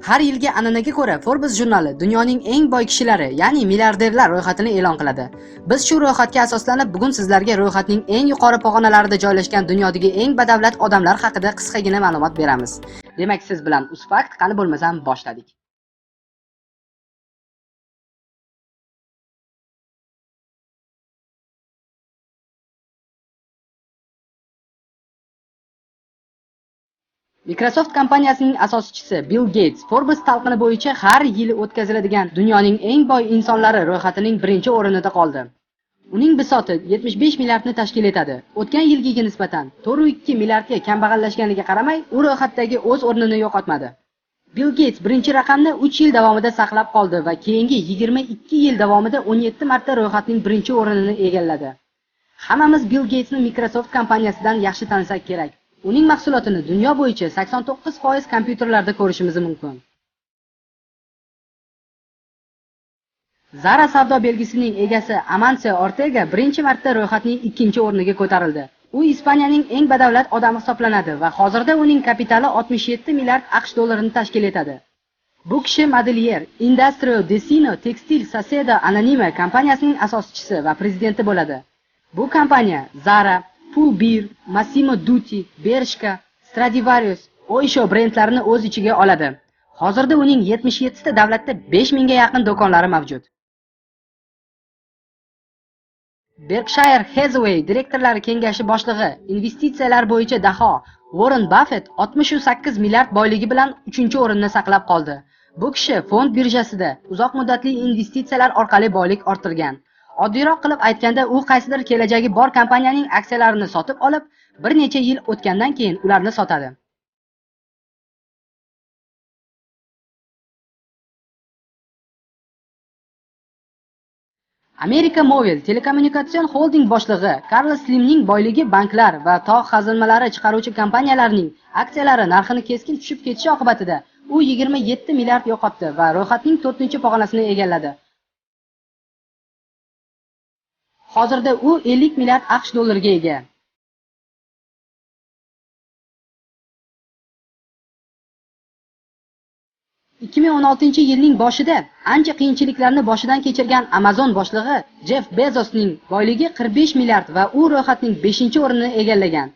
Har yilgi an'anaga ko'ra Forbes jurnali dunyoning eng boy kishilari, ya'ni milliarderlar ro'yxatini e'lon qiladi. Biz shu ro'yxatga asoslanib bugun sizlarga ro'yxatning eng yuqori pog'onalarida joylashgan dunyodagi eng badavlat odamlar haqida qisqagina ma'lumot beramiz. Demak, siz bilan UzFakt, qani bo'lmasam boshladik. Microsoft kompaniyasining asoschisi Bill Gates Forbes talqini bo'yicha har yili o'tkaziladigan dunyoning eng boy insonlari ro'yxatining birinchi o'rinida qoldi. Uning bisoti 75 milliardni tashkil etadi. O'tgan yilgiga nisbatan 4,2 milliardga kambag'allashganiga qaramay, u ro'yxatdagi o'z o'rnini yo'qotmadi. Bill Gates birinchi raqamni 3 yil davomida saqlab qoldi va keyingi 22 yil davomida 17 marta ro'yxatning birinchi o'rinini egalladi. Hammamiz Bill Gatesni Microsoft kompaniyasidan yaxshi tanisak kerak. Uning mahsulotini dunyo bo'yicha 89% kompyuterlarda ko'rishimiz mumkin. Zara savdo belgisining egasi Amancio Ortega birinchi marta ro'yxatning ikkinchi o'rniga ko'tarildi. U Ispaniyaning eng badavlat odami hisoblanadi va hozirda uning kapitali 67 milliard AQSh dollarini tashkil etadi. Bu kishi modelyer, Industrio Desino Textil Sociedad Anonima kompaniyasining asoschisi va prezidenti bo'ladi. Bu kompaniya Zara, Pull&Bear, Massimo Dutti, Bershka, Stradivarius, Oysho brendlarini o'z ichiga oladi. Hozirda uning 77 ta davlatda 5000 ga yaqin do'konlari mavjud. Berkshire Hathaway direktorlar kengashi boshlig'i, investitsiyalar bo'yicha daho Warren Buffett 68 milliard boyligi bilan 3-o'rinni saqlab qoldi. Bu kishi fond birjasida uzoq muddatli investitsiyalar orqali boylik orttirgan. Oddiyroq qilib aytganda, u qaysidir kelajagi bor kompaniyaning aksiyalarini sotib olib, bir necha yil o'tgandan keyin ularni sotadi. Amerika Mobil telekommunikatsion holding boshlig'i Karlos Slimning boyligi banklar va tog' xazinalari chiqaruvchi kompaniyalarning aksiyalari narxini keskin tushib ketishi oqibatida u 27 milliard yo'qotdi va ro'yxatning 4-pog'onasini egalladi. Hozirda u 50 milliard AQSh dollariga ega. 2016-yilning boshida ancha qiyinchiliklarni boshidan kechirgan Amazon boshlig'i Jeff Bezosning boyligi 45 milliard va u ro'yxatning 5-o'rnini egallagan.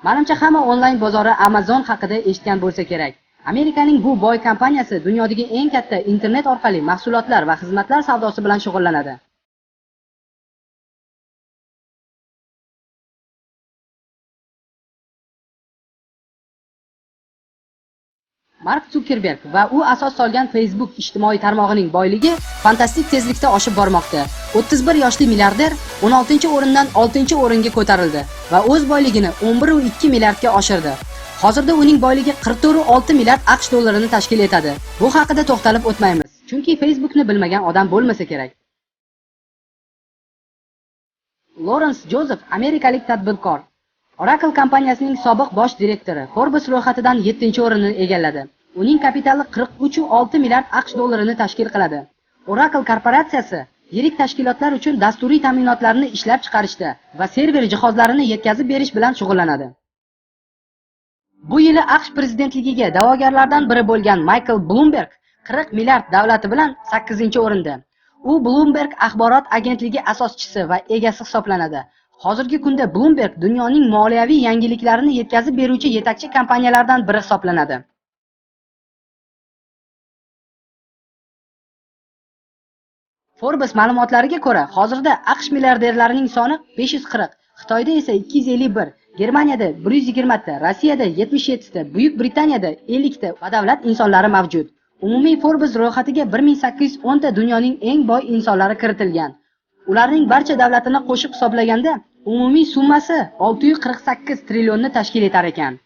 Menimcha, hamma onlayn bozori Amazon haqida eshitgan bo'lsa kerak. Amerikaning bu boy kompaniyasi dunyodagi eng katta internet orqali mahsulotlar va xizmatlar savdosi bilan shug'ullanadi. Mark Zuckerberg va u asos solgan Facebook ijtimoiy tarmog'ining boyligi fantastik tezlikda oshib bormoqda. 31 yoshli milliarder 16-o'rindan 6-o'ringa ko'tarildi va o'z boyligini 11,2 milliardga oshirdi. Hozirda uning boyligi 44,6 milliard AQSh dollarini tashkil etadi. Bu haqida to'xtalib o'tmaymiz, chunki Facebookni bilmagan odam bo'lmasa kerak. Lawrence Joseph amerikalik tadbirkor, Oracle kompaniyasining sobiq bosh direktori Forbes ro'yxatidan 7-o'rinni egalladi. Uning kapitali 43,6 milliard AQSh dollarini tashkil qiladi. Oracle korporatsiyasi yirik tashkilotlar uchun dasturiy ta'minotlarni ishlab chiqarishda va server jihozlarini yetkazib berish bilan shug'ullanadi. Bu yili AQSh prezidentligiga da'vogarlardan biri bo'lgan Michael Bloomberg 40 milliard davlati bilan 8-o'rinda. U Bloomberg axborot agentligi asoschisi va egasi hisoblanadi. Hozirgi kunda Bloomberg dunyoning moliyaviy yangiliklarini yetkazib beruvchi yetakchi kompaniyalardan biri hisoblanadi. Forbes ma'lumotlariga ko'ra, hozirda AQSh milliarderlarining soni 540, Xitoyda esa 251, Germaniyada 120 ta, Rossiyada 77 ta, Buyuk Britaniyada 50 ta badavlat insonlari mavjud. Umumiy Forbes ro'yxatiga 1810 ta dunyoning eng boy insonlari kiritilgan. Ularning barcha davlatini qo'shib hisoblaganda umumiy summasi 648 trillionni tashkil etar ekan.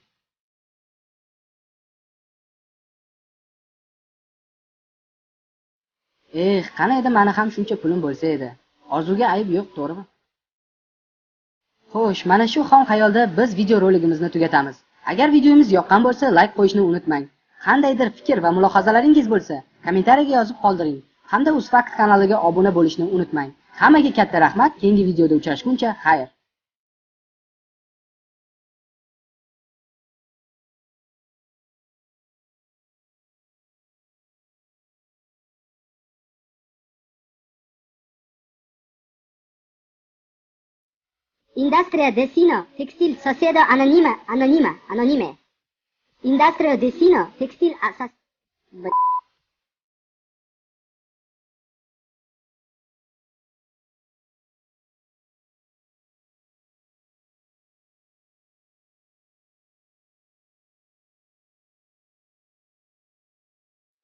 Eh, qani edi meni ham shuncha pulim bo'lsa edi. Orzuga ayb yo'q, to'g'rimi? Xo'sh, mana shu xom xayolda biz video roligimizni tugatamiz. Agar videomiz yoqqan bo'lsa, like qo'yishni unutmang. Qandaydir fikr va mulohazalaringiz bo'lsa, kommentariyaga yozib qoldiring. Hamda UzFakt kanaliga obuna bo'lishni unutmang. Hammaga katta rahmat. Keyingi videoda uchrashguncha xayr. Industria Destino Textil Sociedad Anónima Anónima Anónime. Industria Destino Textil Asas.